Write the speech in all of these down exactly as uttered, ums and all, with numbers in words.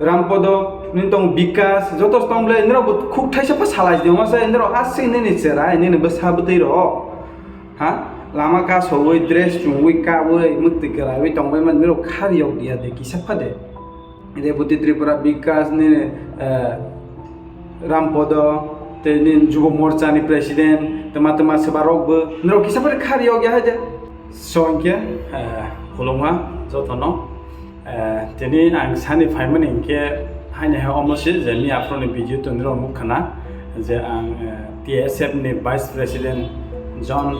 Rampodo, nini tong Bikas, joto tong ble, nini rok bo khuk thaisa pha salai di, omo se nini rok aswk nini cherai, nini bwsa bwtwi rok. Ha? Lama kasowi, dress chumwi, kawi, mwtwi kwraiwi tongbai man, nini rok khar yok dia de, kisa pha de. Reboti Tripura, Bikas, nini, eh, Rampodo, tei nini Jubo Morcha ni president, tama tama swba rok bo, nini rok kisa pha de khar yok ya hai de. So, hinkhe, eh, khulumha jotono. Eh, tini ang sani phaimani hinkhe haini hai omo se je miya aphuru ni video toni rok nukha na je ang, eh, T S F ni Vice President John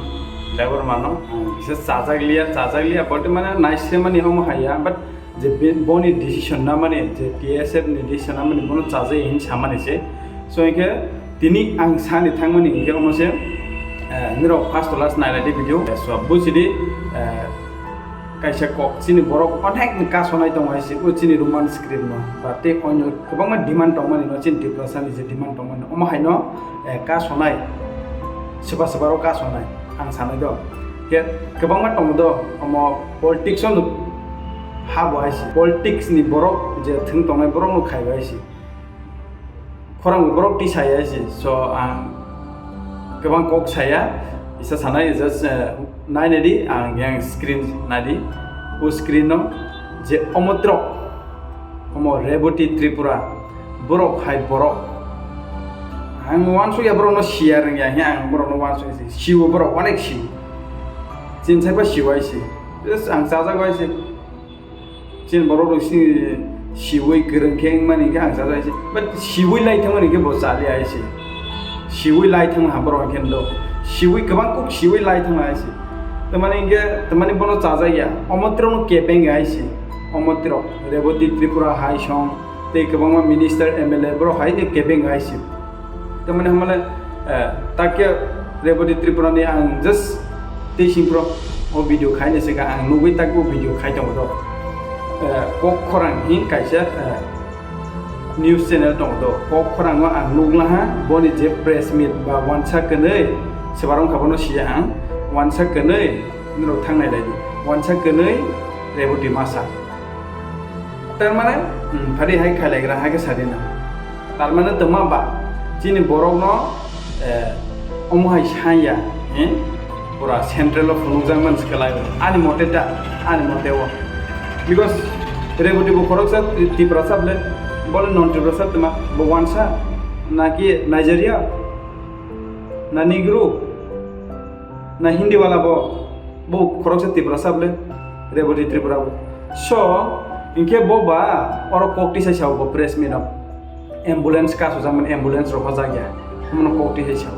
Debbarma no ang kisa chajak liya, chajak liya bote mane naisemani omo hai ya, but je be-, boni decision namani, je T S F ni decision namani bono chajak hin samani se. So hinkhe tini ang sani thangmani hinkhe omo se, eh, nirok first to last nailai di video. So bujidi, eh, kaisa kok chini borok onek ni kasonai tongo hai se, o chini Roman script no. Ba tei onyo kwbangma demand tongmani no, chini Tiprasa ni je demand tongmani omo hai no, eh, kasonai, swba swba rok kasonai ang sanai do. Khe kwbangma tongo do, omo politics o no ha bo hai se, politics ni borok je thwng tongnai borok no khai bo hai se. Khorang borok tisaya se, so ang kwbang kok saya, isa sanai just, eh, nainai di, ang yang screen nai di, o screen no je omo trok, omo Reboti Tripura, borok hai borok. Ang wansuk ya borok no siya rwng ya, ang borok no wansuk ya, siwo borok, onek siwo. Chin sai pa siwo ai se, just ang chajak ai se. Chini borok rok si siwi kwrwng khe wngmani khe ang chajak se, but siwi lai thangmani khe bo chali ai se, siwi lai thang ha borok khe do, siwi kwbang kuk siwi lai thang ai se, tamani khe tamani bono chajak ya, omo trok no kebeng ai se, omo trok Reboti Tripura hai song tei kwbangma minister M L A borok hai khe kebeng ai se. Tamani hamale, eh, takya Reboti Tripura ni ang just tei singpro o video khai ni sika ang nugwi tak o video khai tongo do. Eh, kok khorang hin kaisa, eh, news channel tongo do. Kok khorang o ang nugla ha boni je press meet ba wansa kwnwi sebarong kha bono siya ang wansa kwnwi nirok thangnai lai di. Wansa kwnwi Reboti masa. Tarmane, hmm, phari hai khailaigra hai khe sadi na. Tarmane tongma ba, chini borok no, eh, omo hai sanya, eh, pura central o phunukjak man se kwlai. Ani mote ta, ani mote o. Because Reboti bo khoroksa Tiprasa ble, bole non Tiprasa tma, bo wansa, naki Nigeria, na Negro, na Hindi wala bo, bo khoroksa Tiprasa ble, Reboti Tripura bo. So, hinkhe bo ba, oro kok tisai sao bo press meet o. Ambulance kasu jaman ambulance rok hojak ya. Mono kok tisai sao.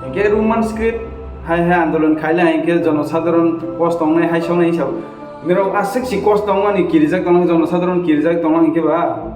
Hinkhe Roman script, hai hai andolon khaile hinkhe jono sadharon kosto wngnai hai songnai sao. Nirok aswk si kosto wngmani kirijak tongo, jono sadharon kirijak tongo hinkhe ba.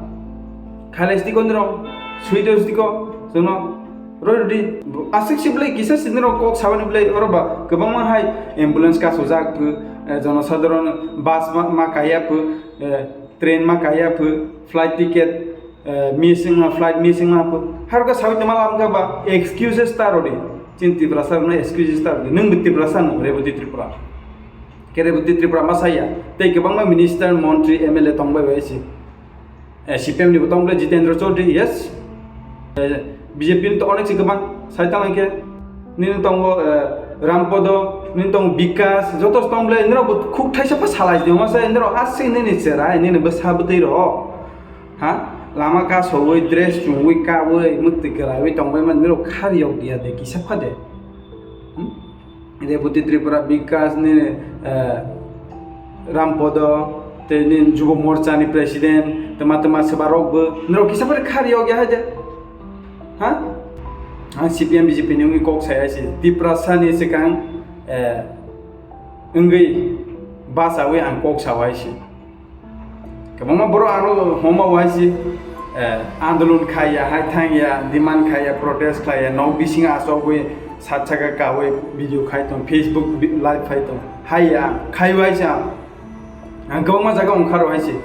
Khailai sdiko nirok, suido sdiko, jono. Roi rodi, aswk si belai kisa si nirok kok sabani belai oro ba kwbangma hai ambulance kasujak phu, eh, jono sadharon bus ma, ma kaya phu, eh, train ma kaya phu, flight ticket, eh, missing ma, flight missing ma phu. Har ka sawi tama lam ka ba excuses ta rodi. Chin Tiprasa no excuses ta rodi. Nung bi Tiprasa no, Reboti Tripura. Ke Reboti Tripura ma saya. Tei kwbangma minister, montri, M L A tong bai bai si. Eh, C P M ni bo tong ble Jitendra Chaudhary, yes. Eh, B J P ni to onek si kwbang, sai tang khe. Nini tongo, eh, Rampodo, nini tongo Bikas, joto tong ble, nini rok bo khuk thaisa pha salai di, omo sai nini rok aswk nini cherai, nini bwsa bwtwi rok. Ha? Lama kasowi, dress chumwi, kawi, mwtwi kwraiwi tong bai man, nini rok khar yok dia de, kisa pha de. Hmm? Reboti Tripura Bikas ni, eh, Rampodo, tei ni Jubo Morcha ni president, tama tama swba rok bo, norok kisa pore khari yok ya hai de. Ha? Ang C P M B J P ni wngwi kok sai hai se. Tiprasa ni swkang, eh, wngwi bachawi ang kok sa hai se. Kwbangma borok ano homa waisi, eh, andolon khaiya, hai thangya, demand khaiya, protest khaiya, nok bisingo achogwi sat saka kawi video khai tong, Facebook bi-, live khai tong, haiya, khai waisa. Ang kwbangma jaga ongkharo haisi.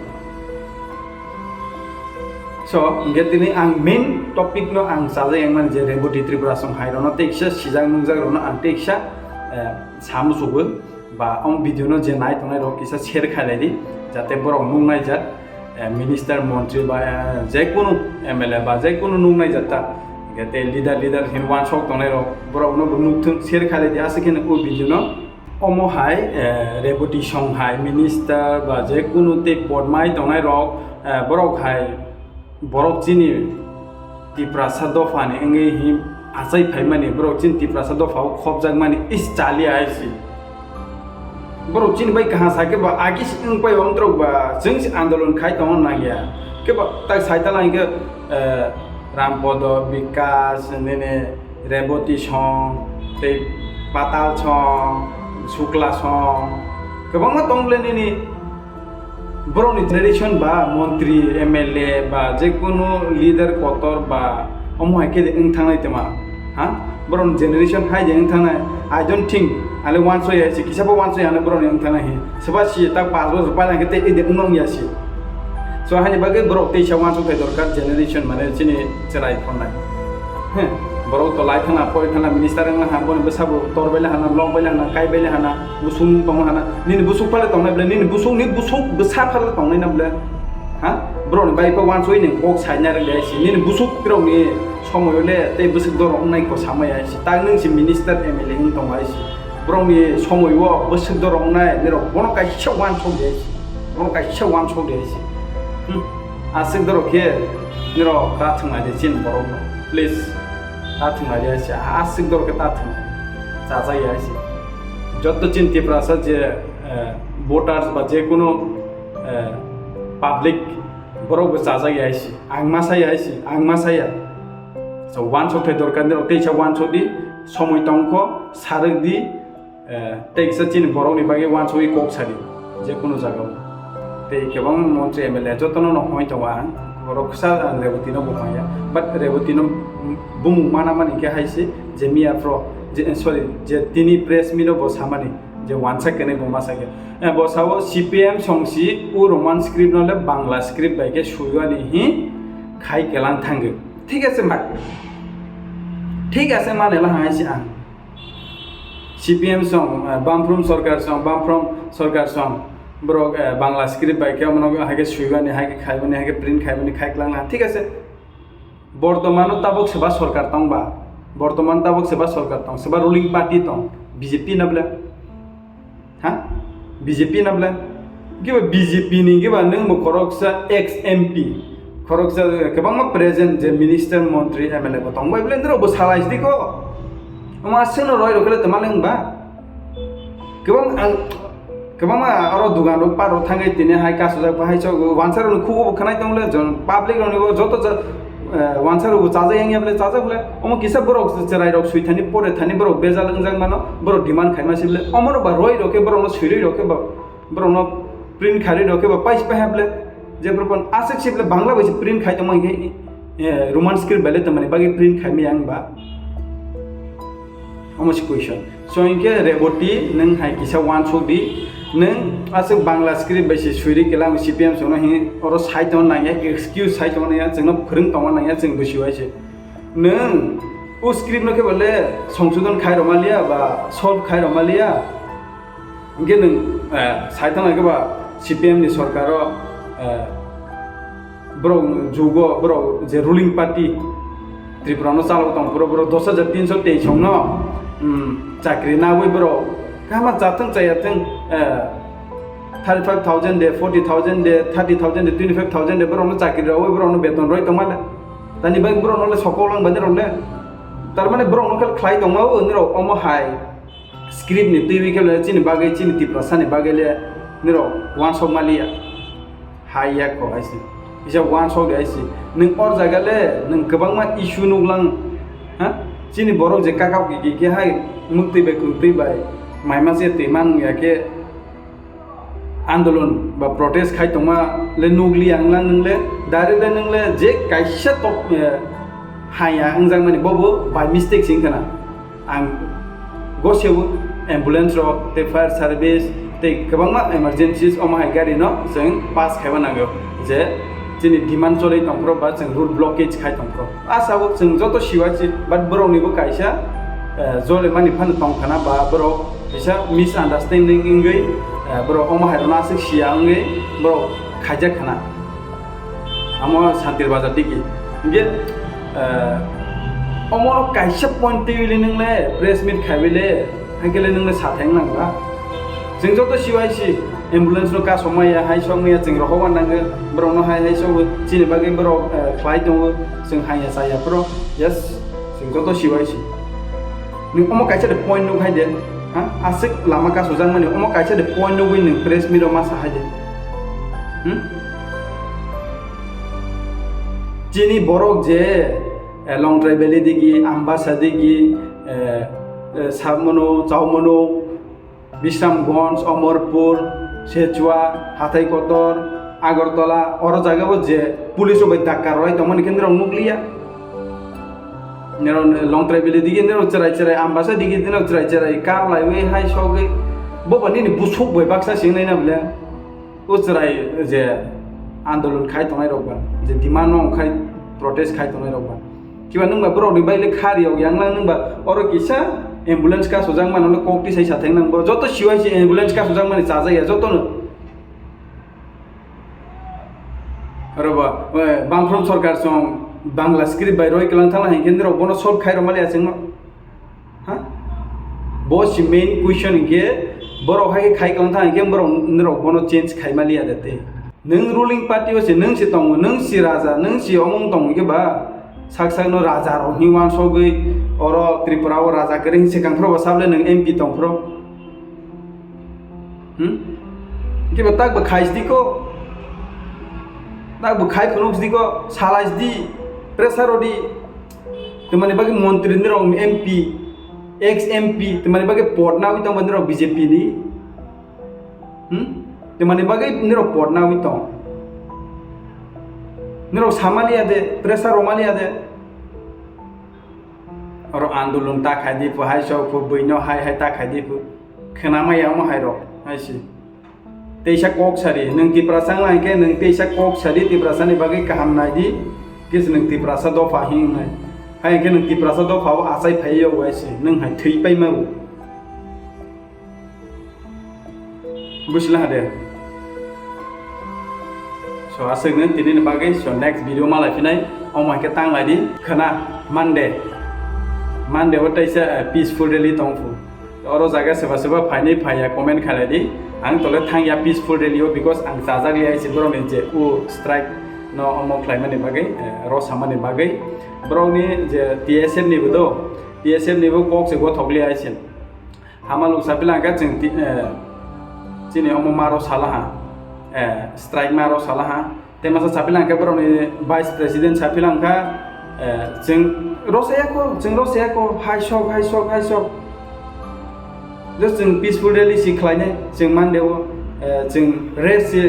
So, hingke tini ang main topic no ang chajak yang mani je Reboti Tripura song hai rono teksa sijak nungjak rono ang teksa, eh, samusugo. Ba omo video no je nai tongnai rok kisa share khailai di, jate borok nung naijak. eh, minister, montri ba, eh, je kunu M L A ba je kunu nuknai jata, hingke tei leader, leader hin wansok tongnai rok, borok no bo nukthung, share khalai di aswk khe no o video no. Omo hai, eh, Reboti song hai minister ba je kunu tei podmai tongnai rok, eh, borok hai, borok chini Tiprasa dopha ni wngwi hin achai phaimani, borok chini Tiprasa dopha o khopjakmani is chali aisi. Borok chini bai kaham sakhe ba agi si wng pai omtrok ba chwng si andolon khai tongo nangya. Khe ba tak sai tala hingke, eh, Rampodo, Bikas, nini Reboti song, tei Patal song, Sukla song, kwbangma tong le nini borokni generation ba montri, M L A ba je kunu leader kotor ba omo hai khe de wng thangnai tongma, ha? Borokni generation hai de wng thangnai, I don't think, ale wansoi hai se kisa bo wansoi hano borokni wng thangnai hi. Soba si tak pas bosor pai nang khe tei ede wng ya si. So, hani bagwi borok teisa wansuk thai dorkar generation, mane chini cherai phonai. He, borok to lai thana, pori thana, minister wngna ha, boni bwsa bo tor bai lai hana, lok bai lai hana, kai bai lai hana, busung tong hana. Nini busuk phale tongnai ble, nini busuk ni busuk bwsa phale tongnai na ble. Ha? Borok ni bai pa wansuk ni kok sai na ble si. Nini busuk rok ni somoi le tei bwswk dorok wngnai ko samai ai si. Tak nung si minister M L A wng tong ai si. Borok ni somoi o bwswk dorok wngnai, nirok bono kaisa wansuk de si. Bono kaisa wansuk de si. Hmm. Aswk dorok khe nirok ta thwngnai de chin borok no. Please. Ta thwngnai de si. Aswk dorok khe ta thwngnai. Chajak ya si. Jotto chin Tiprasa je, eh, voters ba je kuno, eh, public borok bo chajak ya si. Ang ma saya hai si, ang ma saya. So, wansok thai dorkar nirok teisa wansok di, somoi tongkho, sarwk di, eh, teisa chini borokni bagwi wansogwi kok sadi, je kuno jagao. Tei kebang montri M L A jotono no hoi tongo ang, borok kisa ang Reboti no bo maya, but Reboti no bumung mana mani khe hai si, je miya pro, je, sorry, je tini press meet o bo samani, je wansa kenai bo masa khe. Eh, bo sao C P M song si o Roman script no le Bangla script bai khe suiwani hi khai kelang thangwi. Thik ase ma. Thik ase ma nela hai si ang. C P M song, eh, Bamfront Sarkar song, Bamfront Sarkar song. Borok, eh, Bangla script bai khe omono hai khe suiwani, hai khe khaimani, hai khe print khaimani, khai kelang thik ase. Bortomano tabok seba sorkar tong ba? Bortoman tabok seba sorkar tong? Seba ruling party tong? B J P na ble? Ha? B J P na ble? Kiba B J P ni kiba nung bo khoroksa ex M P, khoroksa kwbangma present je minister, montri, M L A bo tong bai ble, nirok bo salai sidi ko. Omo aswk no roi rok le tongma le wng ba? Kwbang ang, kwbangma oro dugan rok, park rok thangwi tini hai kasujak bahai chok, wansa rok ni khugo bo khwnai tong le, jon public rok ni bo joto ja-, eh, wansa rok bo chajak yang ya ble, chajak ble. Omo kisa borok cherai rok sui thani, pore thani borok bejal wngjak mano, borok demand khai ma si ble. Omo rok ba roi rok khe borok no sui roi rok khe ba, borok no print khai roi rok khe ba pais pai ha ble. Je borok aswk si ble Bangla bai se print khai tong ma hingkhe, eh, Roman script bai le tong mani bagwi print khai ma yang ba. Omo se question. So, hinkhe Reboti, nwng hai kisa wansuk di, nwng aswk Bangla script bai se suiri kelang C P M sono hi, oro sai tongna nangya, excuse sai tongna nangya, chwngno phwrwng tongna nangya, chwng busiwai se. Nwng o script no khe bole songsodon khai rwma liya ba solve khai rwma liya. Hinkhe nwng, eh, sai tongna khe ba C P M ni sorkaro, eh, borok jugo, borok je ruling party Tripura no chalok tong, borok, borok dos hajar tinso teis song no, um, chakri nagwi borok kaham chathwng chayathwng, eh, thirty five thousand de, forty thousand de, thirty thousand de, twenty five thousand de, borok no chakri rogwi borok no beton roi tongma le. Tani bai borok no le sokol lang bani rok le. Tar mane borok no khe khlai tongma o, nirok omo hai. Script ni twiwi khe le chini bagwi, chini Tiprasa ni bagwi le nirok wansok maliya. Hai ya kho hai se. Kisa wansok de hai se. Nwng or jaga le nwng kwbangma issue nuklang, ha? Chini borok je kakao kiki khe hai muktwi bai kwrwtwi bai maima se twi man ya khe andolon ba protest khai tongma le nukli ang lang nung le, direct le nung le je kaisa top, eh, haya wngjakmani bobo by mistake se wngkha na. Ang goseo ambulance rok tei fire service tei kwbangma emergencies omo hai gari no chwng pass khaiba nango je chini demand choli tongphuru ba chwng road blockage khai tongphuru. Asabo chwng joto siwa si, but borok ni bo kaisa, eh, jole mani phano tong khana ba borok kisa misunderstanding wngwi, eh, borok omo hai rok no aswk siya wngwi borok khaijak khana. Amo Santir Bazar digi. Hingke, eh, omo kaisa point twiwile nwngle press meet khaiwile, haikele nwngle satheng nangla. Chwng joto siwai si, ambulance no kasomaya, hai sokmaya, chwng rohorma nango, borokno hai hai sogo, chini bagwi borok, eh, khlai tongo, chwng haiya chaya phoro. Yes, chwng joto siwai si. Nwng omo kaisa de point nuk hai de, ha? Aswk lama kasujak mani, omo kaisa de point nugwi nwng press meet o ma sa hai de. Hmm? Chini borok je, eh, Longtrai Valley digi, Ambasa digi, eh, eh, Sabmano, Chaumano, Bisramganj, Omorpur, Sechua, Hathai Kotor, Agartala, oro jaga bo je police rok bai dakka rwlai tongmani khe norok nukliya. Norok Longtrai Valley digi norok chwrai chwrai, Ambasa digi norok chwrai chwrai kap laiwi hai sogwi bo ba nini busuk bai baksa sing nai na bole. O chwrai je andolon khai tongnai rok ba, je demand no khai protest khai tongnai rok ba. Kiba nwng ba borok ni bai le khari yok yang lang nwng ba oro kisa ambulance ka sojak mano le kok tisai sa theng nang bo. Joto siwai si ambulance ka sojak mani chajak ya joto no. Oro ba, eh, Bangphrom Sarkar song Bangla script bai roi kelang thang hinkhe rok bono solve khai rok mali aseng no. Ha? Bo si main question hinkhe borok hai khai klang thang hinkhe borok norok bono change khai mali ya de te. Nwng ruling party o se nwng se tongo, nwng si raja, nwng si omong tongo khe ba sak sak no raja rok hinwi wansogwi oro Tripura o raja kwrwi hinwi swkang phro ba sable nwng M P tong phro. Hmm? Khe ba tak ba khai sdi ko, tak ba khai phunuk sdi ko, salai sdi, pressure rodi. Twmani bagwi montri nirok M P, ex M P, twmani bagwi pot nawi tongba nirok B J P ni. Hmm? Twmani bagwi nirok pot nawi tong. Nirok samaliya de, pressure romaliya de. Oro andolon ta khai di phu, hai sok phu, buino hai hai ta khai di phu. Khwnamaya omo hai rok, hai si. Teisa kok sari, nwng Tiprasa wngna hinkhe nwng teisa kok sari, Tiprasani bagwi kaham nai di, kis nwng Tiprasa dopha hinwi wngnai. Hai hinkhe nwng Tiprasa dopha o achai phai yago hai si, nwng hai thwi pai mago. Buchila ha de. So, aswk nw tini ni bagwi, so, next video malai phinai, omo hai khe tang lai di, khwna, Monday. Monday o teisa, eh, peaceful rally tong phu. Oro jaga seba seba phainai phaiya comment khalai di. Ang tole thangya peaceful rally o, because ang chajak liya si borok ni je u strike no omo khlai mani bagwi, eh, ro samani bagwi. Borok ni je T S F ni bo do, T S F ni bo kok se gothok liya si. Hamalwk sapilangkha chwng ti-, eh, chini omo maro salaha, eh, strike maro salaha. Tei masa sapilangkha borokni vice president sapilangkha, eh, chwng rosayako, chwng rosayako, hai sok, hai sok, hai sok. Just chwng peaceful rally si khlainai, chwng Monday o, eh, chwng rest si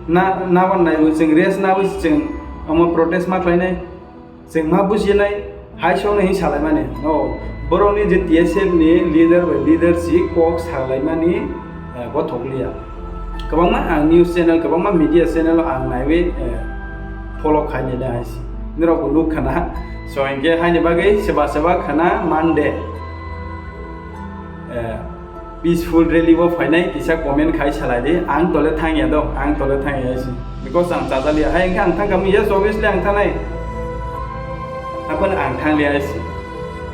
na, nawan naibo, chwng rest nawi si chwng omo protest ma khlainai. Chwng ma bujinai, hai songno hin salaimani. No, borokni je T S F ni leader bai leader si kok salaimani, eh, bo thokliya. Kwbangma ang news channel, kwbangma media channel o ang naiwi, eh, follow khainai le hai si. Nirok bo nuk khana. So, hinkhe haini bagwi seba seba khana Monday. Eh, peaceful rally bo phainai kisa comment khai salai di, ang tole thangya do, ang tole thangya si. Because ang chajaliya, hai hinkhe ang thangkha mui, yes, obviously ang thangnai. Haphano ang thangliya si.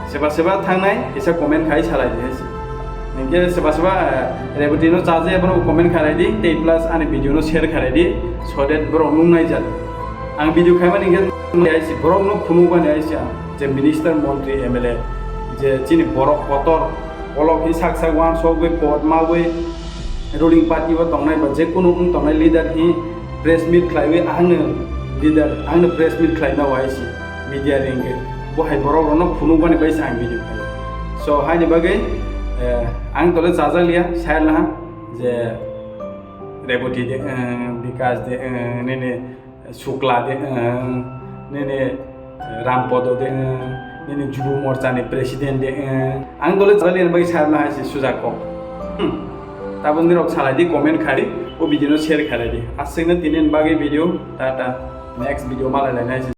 Seba seba thangnai, kisa comment khai salai di si. Hinkhe seba seba, eh, Reboti no chaja ya, bono comment khalai di, tei plus ani video no share khalai di, so that borok nung nai jat. Ang video khaimani hinkhe nung nai si, borok no phunuk bani ai si ang, je minister, montri, M L A, je chini borok kotor, Olok hi sak sak wansogwi, pot mawi, ruling party o tongnai ba je kunu wng tongnai leader hi press meet khlaiwi, "Angno leader, angno press meet khlaima wai si media ringwi." Bo hai borok rokno phunukmani bai se ang video khaio. So, haini bagwi, eh, ang tole chajak liya, sayar laha je Reboti de, eh, Bikash de, eh, nini Sukla de, eh, nini, eh, Rampodo de, eh, nini Jubo Morcha ni president de, eh. Ang dole chajak liya bai sa na hai se suja kok. Hmm. Tabuk nirok salai di, comment khai di, o video no share khai di. Aswk no tini ni bagwi video, tata. Next video malai lai nai se.